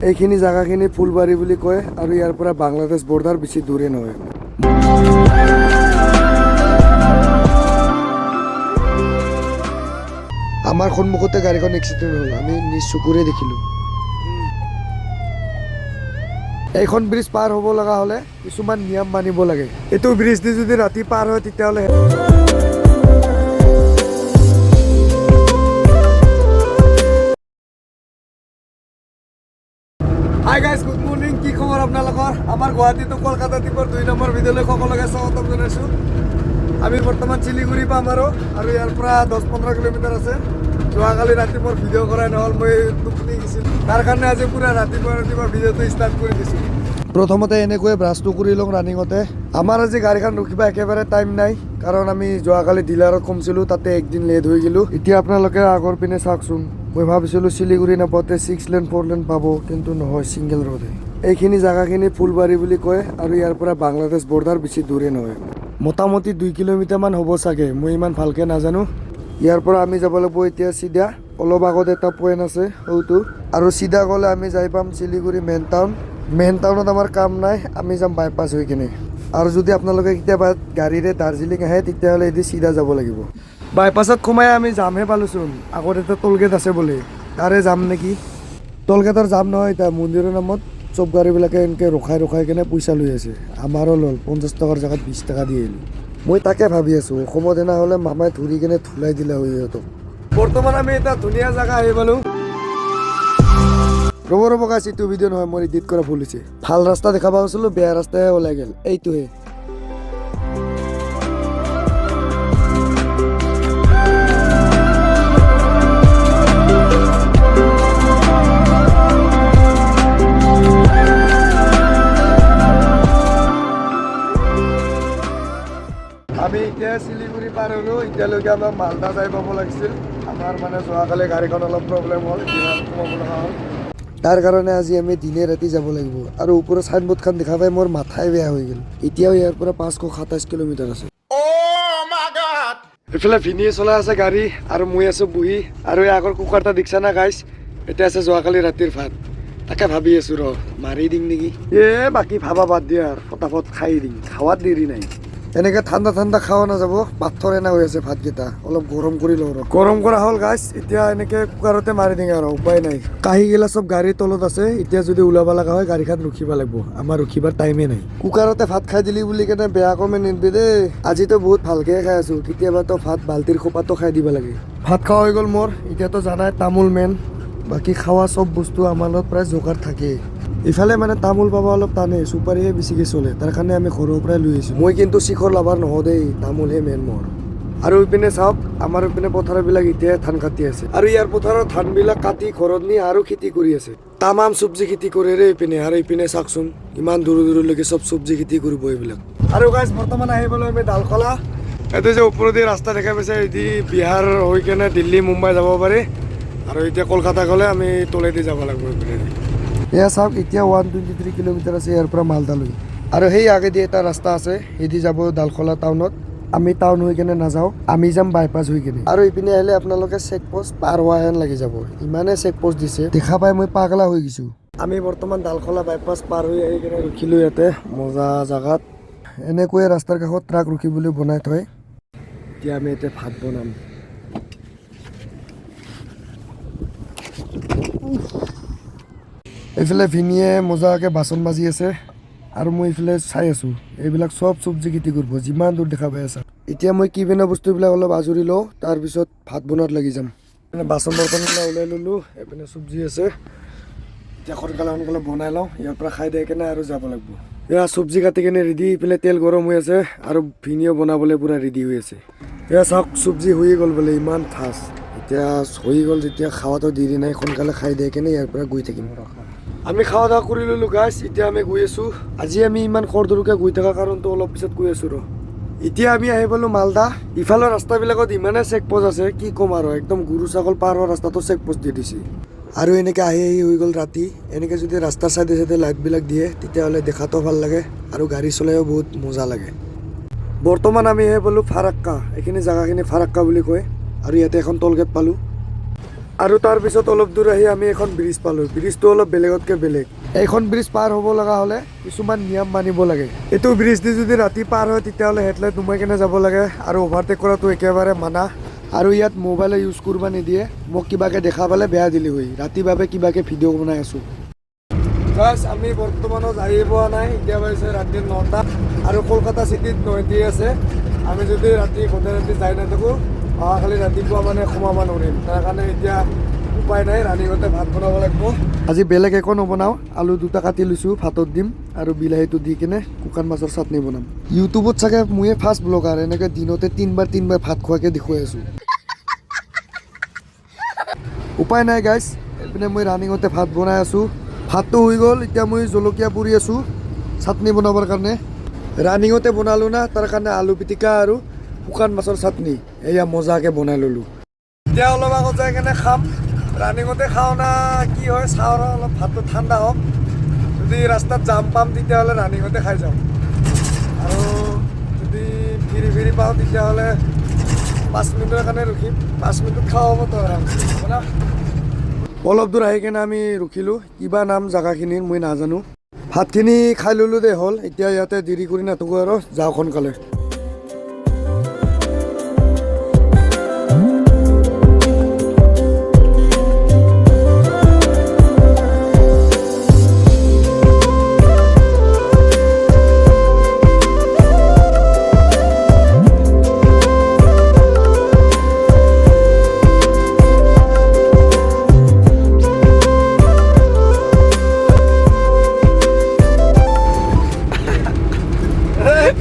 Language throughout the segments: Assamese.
এইখিনি জেগাখিনি ফুলবাৰী বুলি কয় আৰু ইয়াৰ পৰা বাংলাদেশ বৰ্ডাৰ বেছি দূৰে নহয়। আমাৰ সন্মুখতে গাড়ীখন এক্সিডেণ্ট হ'ল, আমি নিজ চকুৰে দেখিলোঁ। এইখন ব্ৰিজ পাৰ হ'ব লগা হ'লে কিছুমান নিয়ম মানিব লাগে। এইটো ব্ৰিজ দি যদি ৰাতি পাৰ হয়, তেতিয়াহ'লে হাই গাইজ, গুড মৰ্ণিং। কি খবৰ আপোনালোকৰ? আমাৰ গুৱাহাটী টু কলকাতা ট্ৰিপৰ 2 নম্বৰ ভিডিঅ'লৈ সকলোকে স্বাগতম জনাইছোঁ। আমি বৰ্তমান শিলিগুৰি পাম আৰু ইয়াৰ পৰা 10-15 কিলোমিটাৰ আছে। যোৱাকালি ৰাতি মোৰ ভিডিঅ' কৰাই নহ'ল, মই টোপনি গৈছিলোঁ। তাৰ কাৰণে আজি পূৰা ৰাতিপুৱা ৰাতিপুৱা ভিডিঅ'টো ষ্টাৰ্ট কৰি দিছোঁ। প্ৰথমতে এনেকৈয়ে ব্ৰাছটো কৰি লওঁ ৰানিঙতে। আমাৰ আজি গাড়ীখন ৰখিব একেবাৰে টাইম নাই, কাৰণ আমি যোৱাকালি ডিলাৰত কমছিলোঁ, তাতে একদিন লেট হৈ গ'লোঁ। এতিয়া আপোনালোকে আগৰ পিনে চাওকচোন। মই ভাবিছিলোঁ শিলিগুৰি নাপাওঁতে 6 লেন 4 লেন পাব, কিন্তু নহয়, ছিংগল ৰোডে। এইখিনি জেগাখিনি ফুলবাৰী বুলি কয় আৰু ইয়াৰ পৰা বাংলাদেশ বৰ্ডাৰ বেছি দূৰে নহয়, মোটামুটি 2 কিলোমিটাৰমান হ'ব চাগে, মই ইমান ভালকৈ নাজানো। ইয়াৰ পৰা আমি যাব লাগিব এতিয়া চিধা। অলপ আগত এটা পইণ্ট আছে সৌটো, আৰু চিধা গ'লে আমি যাই পাম শিলিগুৰি মেইন টাউন। মেইন টাউনত আমাৰ কাম নাই, আমি যাম বাইপাছ হৈ কিনে। আৰু যদি আপোনালোকে কেতিয়াবা গাড়ীৰে দাৰ্জিলিং আহে, তেতিয়াহ'লে এদি চিধা যাব লাগিব। বাইপাছত সোমাই আমি যামহে পালোঁচোন, আগত এটা টোলগেট আছে বোলে, তাৰে যাম নেকি? টোলগেটৰ যাম নহয় এতিয়া। মন্দিৰৰ নামত চব গাড়ীবিলাকে এনেকৈ ৰখাই ৰখাই কেনে পইচা লৈ আছে। আমাৰো ল'ল, 50 টকাৰ জেগাত 20 টকা দি আহিলোঁ। মই তাকে ভাবি আছোঁ, অসমত এনে হ'লে মামাই ধৰি কেনে ধুলাই দিলে হয় সিহঁতক। বৰ্তমান আমি এটা ধুনীয়া জেগা আহি পালোঁ। ৰ'ব ৰ'ব গাইছ, এইটো ভিডিঅ' নহয়, মোৰ এডিট কৰা ভুল হৈছে। ভাল ৰাস্তা দেখা পাইছিলোঁ, বেয়া ৰাস্তাহে ওলাই গ'ল। এইটোহে। আমি এতিয়া শিলিগুৰি পাৰ হ'লোঁ। এতিয়ালৈকে আমাক মালদা যাই পাব লাগিছিল। আমাৰ মানে যোৱাকালি গাড়ীখন অলপ প্ৰব্লেম হ'ল, ডিলাৰত সোমাব লগা হ'ল। তাৰ কাৰণে আজি আমি দিনে ৰাতি যাব লাগিব। আৰু ওপৰৰ চাইনবোৰ্ডখন দেখা পাই মোৰ মাথাই বেয়া হৈ গ'ল। এতিয়াও ইয়াৰ পৰা 527 কিলোমিটাৰ আছে। এইফালে ভিনিয়ে চলাই আছে গাড়ী আৰু মই আছোঁ বহি। আৰু এই আগৰ কুকাৰ এটা দেখিছা না গাইছ? এতিয়া আছে যোৱাকালি ৰাতিৰ ভাত। তাকে ভাবি আছোঁ, ৰ মাৰি দিম নেকি। এ বাকী ভাবা বাদ দিয়া আৰু ফটাফট খাই দিম, খাৱাত দেৰি নাই। এনেকে ঠাণ্ডা ঠাণ্ডা খাৱা নাযাব, পাথৰ এনা হৈ আছে ভাতকেইটা। অলপ গৰম কৰি লওঁ ৰ। গৰম কৰা হ'ল গাইছ, এতিয়া এনেকে কুকাৰতে মাৰি দিম আৰু উপায় নাই। কাঁহীগিলা চব গাড়ীৰ তলত আছে। এতিয়া যদি ওলাব লগা হয়, গাড়ীখন ৰখিব লাগিব, আমাৰ ৰখিবাৰ টাইমে নাই। কুকাৰতে ভাত খাই দিলি বুলি কেনে বেয়া কমেণ্ট নিদিবি দেই। আজিতো বহুত ভালকে খাই আছো, কেতিয়াবাতো ভাত বাল্টিৰ খোপাতো খাই দিব লাগে। ভাত খোৱা হৈ গ'ল মোৰ। এতিয়াতো জানাই তামোল মেইন, বাকী খোৱা চব বস্তু আমাৰ লগত প্ৰায় যোগাৰ থাকেই। ইফালে মানে তামোল পাব অলপ টানেই, চুপাৰীহে বেছিকৈ চলে। তাৰ কাৰণে আমি ঘৰৰ পৰাই লৈ আহিছোঁ। মই কিন্তু শিখৰ লাভাৰ নহওঁ দেই, তামোলহে মেইন মোৰ। আৰু ইপিনে চাওক, আমাৰ ইপিনে পথাৰবিলাক এতিয়া ধান কাটি আছে আৰু ইয়াৰ পথাৰত ধানবিলাক কাটি ঘৰত নি আৰু খেতি কৰি আছে। তামাম চব্জি খেতি কৰে ৰে ইপিনে। আৰু ইপিনে চাওকচোন, ইমান দূৰ দূৰলৈকে চব চব্জি খেতি কৰিব এইবিলাক। আৰু গাইজ, বৰ্তমান আহি পালোঁ আমি ডালখলা। এইটো যে ওপৰেদি ৰাস্তা দেখা পাইছে, এদি বিহাৰ হৈ কেনে দিল্লী, মুম্বাই যাব পাৰি। আৰু এতিয়া কলকাতা গ'লে আমি তলেদি যাব লাগিব ইপিনেদি। এয়া চাওক, এতিয়া 123 কিলোমিটাৰ আছে ইয়াৰ পৰা মালদালৈ। আৰু সেই আগেদি এটা ৰাস্তা আছে, সেইদি যাব ডালখলা টাউনত। আমি টাউন হৈ কেনে নাযাওঁ, আমি যাম বাইপাছ হৈ কেনে। আৰু ইপিনে আহিলে আপোনালোকে চেক পষ্ট পাৰ হোৱা হেন লাগি যাব, ইমানে চেক পষ্ট দিছে। দেখা পাই মই পাগলা হৈ গৈছোঁ। আমি বৰ্তমান ডালখলা বাইপাছ পাৰ হৈ আহি কেনে ৰখিলোঁ ইয়াতে মজা জাগাত। এনেকৈয়ে ৰাস্তাৰ কাষত ট্ৰাক ৰখিবলৈ বনাই থয়। এতিয়া আমি এতিয়া ভাত বনাম। এইফালে ভিনিয়ে মজাকে বাচন মাজি আছে আৰু মই এইফালে চাই আছোঁ। এইবিলাক চব চব্জি খেতি কৰিব, যিমান দূৰ দেখা পাই আছা। এতিয়া মই কি পিনে বস্তুবিলাক অলপ আজৰি লওঁ, তাৰপিছত ভাত বনোৱাত লাগি যাম। মানে বাচন বৰ্তনবিলাক ওলাই ল'লোঁ, এইপিনে চব্জি আছে। এতিয়া সোনকালে সোনকালে বনাই লওঁ, ইয়াৰ পৰা খাই দিয়ে কেনে আৰু যাব লাগিব। এয়া চব্জি কাটি কেনে ৰেডি, ইফালে তেল গৰম হৈ আছে আৰু ভিনিও বনাবলৈ পূৰা ৰেডি হৈ আছে। এয়া চাওক, চব্জি হৈয়ে গ'ল বোলে, ইমান ফাষ্ট। এতিয়া হৈ গ'ল যেতিয়া খোৱাটো দেৰি নাই, সোনকালে খাই দিয়ে কেনে ইয়াৰ পৰা গৈ থাকিম। আমি খাৱা দাওৱা কৰি ল'লোঁ গাইছ, এতিয়া আমি গৈ আছোঁ। আজি আমি ইমান খৰধৰকৈ গৈ থকা কাৰণটো অলপ পিছত গৈ আছোঁ ৰ। এতিয়া আমি আহি পালোঁ মালদা। ইফালৰ ৰাস্তাবিলাকত ইমানে চেক পষ্ট আছে, কি ক'ম আৰু, একদম গৰু ছাগল পাৰ হোৱা ৰাস্তাটো চেক পষ্ট দি দিছে। আৰু এনেকৈ আহি আহি হৈ গ'ল ৰাতি। এনেকৈ যদি ৰাস্তাৰ চাইডে চাইডে লাইটবিলাক দিয়ে, তেতিয়াহ'লে দেখাতো ভাল লাগে আৰু গাড়ী চলাইও বহুত মজা লাগে। বৰ্তমান আমি আহি পালোঁ ফাৰাক্কা। এইখিনি জেগাখিনি ফাৰাক্কা বুলি কয় আৰু ইয়াতে এখন টোল গেট পালোঁ। আৰু তাৰপিছত অলপ দূৰ আহি আমি এখন ব্ৰিজ পালোঁ। ব্ৰিজটো অলপ বেলেগতকৈ বেলেগ। এইখন ব্ৰিজ পাৰ হ'ব লগা হ'লে কিছুমান নিয়ম মানিব লাগে। এইটো ব্ৰিজ দি যদি ৰাতি পাৰ হয়, তেতিয়াহ'লে হেডলাইট নুমাই কেনে যাব লাগে আৰু অভাৰটেক কৰাটো একেবাৰে মানা। আৰু ইয়াত মোবাইলে ইউজ কৰিব নিদিয়ে। মোক কিবাকে দেখা পালে বেয়া দিলি হৈ। ৰাতি বাবে কিবাকে ভিডিঅ' বনাই আছোঁ। গাইছ, আমি বৰ্তমানত আহি পোৱা নাই। এতিয়া বাজিছে ৰাতি 9টা আৰু কলকাতা চিটিত নৈ দি আছে। আমি যদি ৰাতি গোটেই ৰাতি যাই নাথাকোঁ, অহাকালি ৰাতিপুৱা মানে সোমাব নোৱাৰিম। তাৰ কাৰণে এতিয়া উপায় নাই, ৰানিঙতে ভাত বনাব লাগিব। আজি বেলেগ একো নবনাওঁ। আলু দুটা কাটি লৈছোঁ, ভাতত দিম আৰু বিলাহীটো দি কিনে শুকান মাছৰ চাটনি বনাম। ইউটিউবত চাগে ময়ে ফাৰ্ষ্ট ব্লগাৰ, এনেকৈ দিনতে তিনিবাৰ তিনিবাৰ ভাত খোৱাকৈ দেখুৱাই আছোঁ। উপায় নাই গাইছ, এইপিনে মই ৰানিঙতে ভাত বনাই আছোঁ। ভাতটো হৈ গ'ল। এতিয়া মই জলকীয়া পুৰি আছোঁ চাটনি বনাবৰ কাৰণে। ৰানিঙতে বনালোঁ না, তাৰ কাৰণে আলু পিটিকা আৰু শুকান মাছৰ চাটনি এয়া মজাকৈ বনাই ল'লোঁ। এতিয়া অলপ আগত যাই কেনে খাম। ৰানিঙতে খাওঁ না কি হয় চাওঁ ৰ, অলপ ভাতটো ঠাণ্ডা হওক। যদি ৰাস্তাত জাম পাম, তেতিয়াহ'লে ৰানিঙতে খাই যাম আৰু যদি ফিৰি ফিৰি পাওঁ, তেতিয়াহ'লে 5 মিনিটৰ কাৰণে ৰখিম। 5 মিনিটত খাব হ'ব তো আৰামছে, হ'ব না? অলপ দূৰ আহি কেনে আমি ৰখিলোঁ। কিবা নাম জেগাখিনিৰ মই নাজানো। ভাতখিনি খাই ল'লোঁ দেই, হ'ল। এতিয়া ইয়াতে দেৰি কৰি নাথাকোঁ আৰু যাওঁ সোনকালে।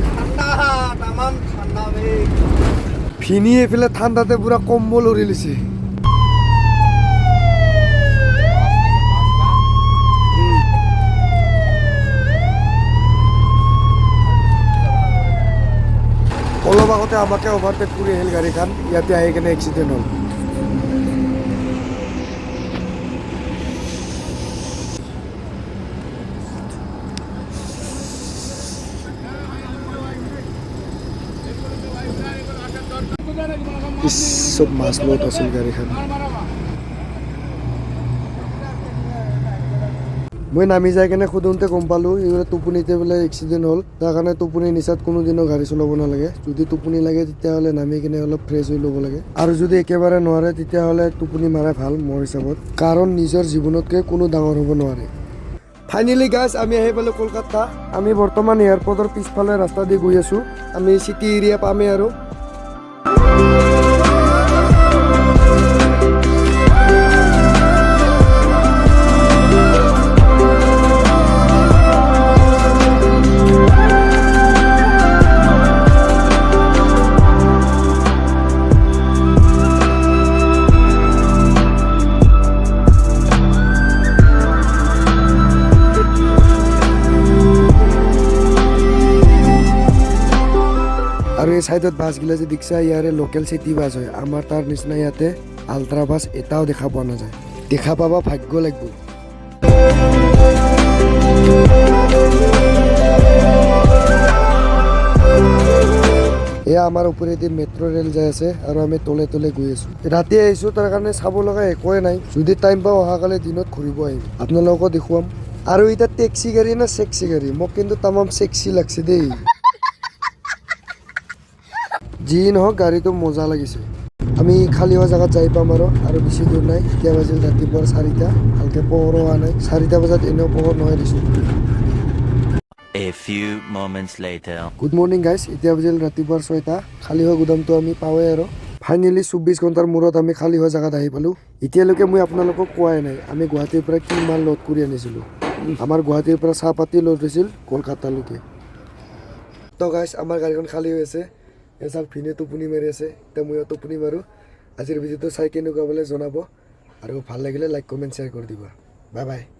ঠাণ্ডা, তামাম ঠাণ্ডা বে। ভিনি এইফালে ঠাণ্ডাতে পূৰা কম্বল উৰি লৈছে। অলপ আগতে আমাকে অভাৰটেক কৰি আহিল গাড়ীখন। ইয়াতে আহি কেনে এক্সিডেণ্ট হ'ল। ইছ, চব মাছ লোড আছিল গাড়ীখন। মই নামি যাই কেনে সোধোঁতে গম পালোঁ, এইবোলে টোপনিতে বোলে এক্সিডেণ্ট হ'ল। তাৰ কাৰণে টোপনি নিচাত কোনোদিনো গাড়ী চলাব নালাগে। যদি টোপনি লাগে, তেতিয়াহ'লে নামি কিনে অলপ ফ্ৰেছ হৈ ল'ব লাগে আৰু যদি একেবাৰে নোৱাৰে, তেতিয়াহ'লে টোপনি মাৰাই ভাল মোৰ হিচাপত, কাৰণ নিজৰ জীৱনতকৈ কোনো ডাঙৰ হ'ব নোৱাৰে। ফাইনেলি গাইজ, আমি আহি পালোঁ কলকাতা। আমি বৰ্তমান এয়াৰপৰ্টৰ পিছফালে ৰাস্তা দি গৈ আছোঁ। আমি চিটি এৰিয়া পামেই আৰু। আৰু এই চাইডত বাছগিলা যে দেখিছা, ইয়াৰে লোকেল চিটি বাছ হয়। আমাৰ তাৰ নিচিনা ইয়াতে আল্ট্ৰা বাছ এটাও দেখা পোৱা নাযায়। দেখা পাব ভাগ্য লাগিব। এয়া আমাৰ ওপৰেদি মেট্ৰ' ৰেল যাই আছে আৰু আমি তলে তলে গৈ আছো। ৰাতি আহিছো, তাৰ কাৰণে চাব লগা একোৱে নাই। যদি টাইম পাওঁ, অহাকালি দিনত ঘূৰিব আহিম, আপোনালোকো দেখুৱাম। আৰু এতিয়া টেক্সি গাড়ী না চেক্সি গাড়ী? মোক কিন্তু তামাম চেক্সি লাগছে দেই। যি নহওক, গাড়ীটো মজা লাগিছে। আমি খালী হোৱা জেগাত যাই পাম আৰু আৰু বেছি দূৰ নাই। এতিয়া বাজিল ৰাতিপুৱাৰ 4টা। ভালকৈ পোহৰো হোৱা নাই। 4টা বজাত এনেও পোহৰ নহয় দিছোঁ। A few moments later. Good morning guys, এতিয়া বাজিল ৰাতিপুৱাৰ 6টা। খালী হোৱা গুদামটো আমি পাওঁৱেই আৰু। ফাইনেলি 24 ঘণ্টাৰ মূৰত আমি খালী হোৱা জেগাত আহি পালোঁ। এতিয়ালৈকে মই আপোনালোকক কোৱাই নাই আমি গুৱাহাটীৰ পৰা কি মাল লোড কৰি আনিছিলোঁ। আমাৰ গুৱাহাটীৰ পৰা চাহপাতি লোড হৈছিল কলকাতালৈকে। তো গাইজ, আমাৰ গাড়ীখন খালী হৈ আছে। এই চাওক, ভিনে টোপনি মাৰি আছে। এতিয়া ময়ো টোপনি মাৰোঁ। আজিৰ ভিডিঅ'টো চাই কেনেকুৱা পালে জনাব আৰু ভাল লাগিলে লাইক, কমেণ্ট, শ্বেয়াৰ কৰি দিবা। Bye bye.